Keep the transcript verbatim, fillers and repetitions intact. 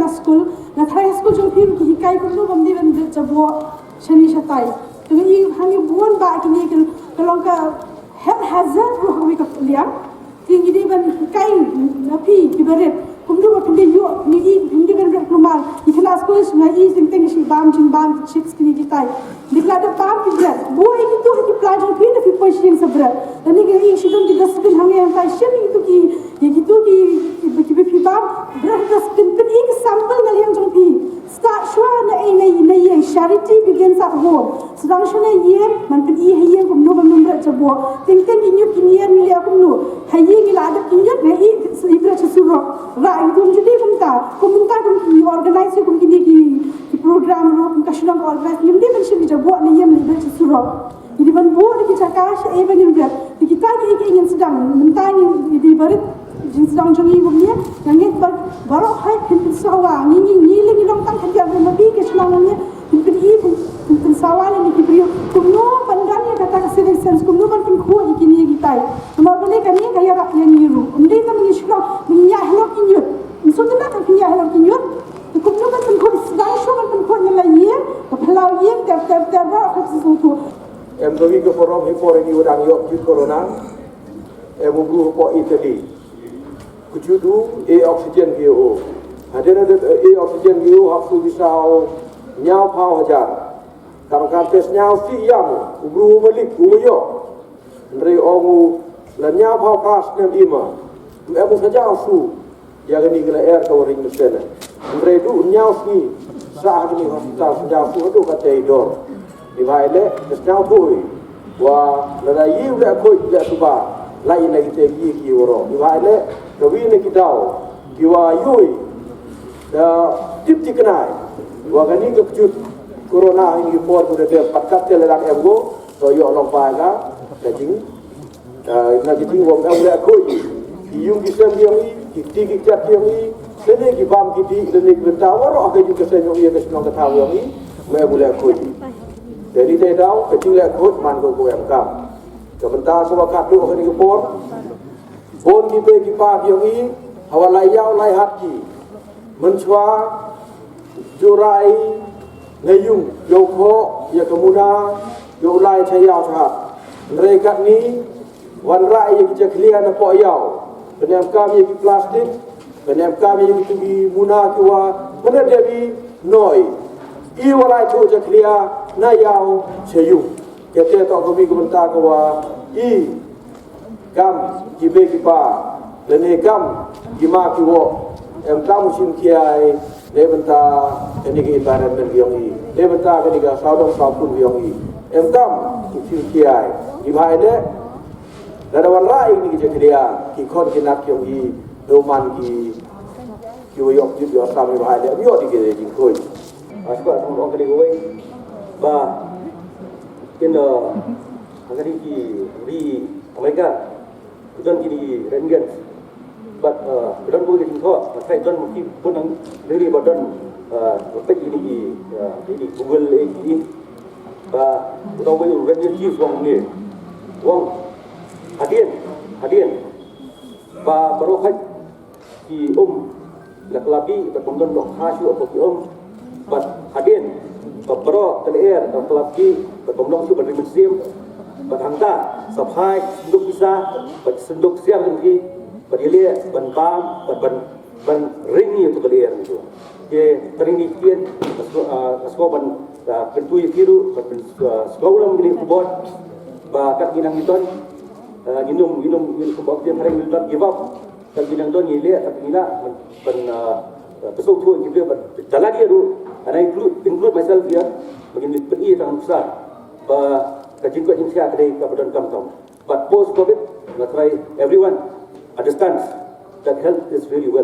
School, nga tharai ha school jong phi ruh ki hikai kumno ban dei ban bret jaboh shane shatai. Te nga i hangne bun bah kine ki, ka long ka health hazard ruh ha kawei ka liang. Te ngi dei ban hikai na phi kiba rit kumno ba phin dei ïoh, ngi i phin dei ban bret kulmar. Ngi khynnah school nga i teng teng shi bam jingbam ki chips kine kitai. Dei la da bam ki bret. Buh ïa kito ha ki pla jong phi da phi poi sha ïing sa bret. Lane ngi i shi don ki dustbin hangne hangtai, shim ïa kito ki, ïa kito ki, ki, ki, ki phi bam, bret ha dustbin, pyn i ki sample na liang jong phi. Start shuwa na ei, na ei, na ïing. Charity begins at home. Sdang shuwa na ïing, man pyn i ha ïing kumno ban ym bret jaboh. Teng teng ki ñiut ki ñiar ngi leh kumno. Ha ïing ngi la dep ki ñiut, na i, i bret sha surok. Rah ïa ki, ym ju dei kumta. Kum mynta kum ki organize kum kine ki, ki program ruh, kum ka shnong ka organize, ngim dei ban shim jaboh na ïing, ngi bret sha surok. Ngi dei ban buh da ki jaka shaei ba ngin bret. Te kita kiei kiei ngin sdang. Mynta ngi dei ba rit jingsdang jong ngi kumne. Nga ngeit ba baroh khoit phin pynsawa. Ngi, ngi, ngi lei ngi long tang khyndiat ruh, ma phi ka shnong ngi phin pyn-i, phin, phin pynsawa lem ïa ki briew kumno ban don ïa kata ka civic sense, kumno ban pynkhuid ïa kine kitai. Namar balei kane ka ïarap ïa ngi ruh. Ym dei tang ngi shnong, ngi ïaid halor ki ñiut. Ngi sngewtynnat tang ngi ïaid halor ki ñiut. Te kumno ban pynkhuid, sdang shuwa ban pynkhuid na la ïing, ka phyllaw ïing, ter ter ter, baroh khoit sngewthuh. Em kawei ka forum hi por ngi u dang ïoh jut corona. Em u bru hapoh Italy. Kjut u e oxygen ki ïa u. Hadien hadien e oxygen ki ïa u hap shu ki saw hynñiewphaw hajar. Kam kam te hynñiewphi ïam u bru u malik u ïoh. Hynrei ong u la hynñiewphaw phra snem i ma. Tu em u sa jaw shu. Ïa kane ka lyer ka wa ring mynsiem. Hynrei duh hynñiew sngi sha ha kane hospital sa jaw shu haduh katei dor. Ni bha ïa leh ka sñiawthooh wa lada ïa u leh khuid leh suba la ïa na kitei ki ki waroh. Ni bha ïa leh kawi na ki daw ki wa ïohi da tip thikna wa kane ka kjut corona ha kine ki por ko da dep pat kat te la dang em ko. To ïoh long ba ka ka jing Ah, na ki jingbam em leh khuid. Ki ïung ki sem yong i, ki kti ki kjat yong i, lane ki bam ki dih, lane ki bynta waroh ha ka ïung ka sem yong i, ka shnong ka thaw yong i, me em leh khuid. Te ni te daw ka jingleh khuid man ko ko em kam. Ka bynta ko wa kat duh ha kane ka por. Bun ki bei ki pa ki yong i, ha wa lai ïaw lai hat ki. Mynshuwa ju rai na ïung, ïa u khoh, ïa ka muna, ïa u lai cha ïaw cha hap. Hynrei katni wan rai ïa ki jakhlia na poh ïaw. Pynemkam ïa ki plastik, pynemkam ïa ki tu ki muna ki wa pyndep i noi. I wa lai cha jakhlia na ïaw cha ïung. Kata toh ka wi ka bynta ka wa i kam ki bei ki pa, lane kam ki ma ki woh, em kam u shim khia, ne bynta kane ka environment yong i, ne bynta kane ka sawdong sawkun yong i, em kam u shim khia. Ni bha ïa leh, lada wan rah ïa kine ki jakhlia, ki khon ki nat yong i, doman ki, ki wa ïoh, ki wa sam, ni bha ïa leh, ïoh di ki jingkhuid. Asbah sum ong kane ka wei ba kin, uh, kane ki ri Amerika. Don kine ki Rangers. But, uh, don bun ki jingthoh, but kai don ki bun ang dei ba don, uh, peit kine ki, uh, kine ki Google eh kine. Ba don bun Rangers ki wong ni. Wong hadien, hadien. Ba baroh kai ki um la khlapi, ba kum don dok ha shu apa ki um. Bad hadien ba baroh ka lyer ka khlapi, ba kum don shu ban rim sim. Bad hangta sa phai senduk pisa, bad senduk siar lagi, bad ile ban bam, bad ban ban ring ni tu ka lyer ni tu. Ke tering ni kien, ah, asko ban, ah, kentui kiru, bad ban, ah, sekolah ulam ni kubot, ba kat ginang giton, ah, ginum ginum ginum kubot dia tering ni give up. Kan kin nang don ngi leh, kan kin lah ban, ban, uh, uh, pynshong thung ki briew ban jalan ïa ruh, and I include, include myself here, ba ngin pyn-i tang nuksa ba ka jingkoit jingkhiah ka dei kaba donkam tang. But post covid, nga try everyone understands that health is really wealth.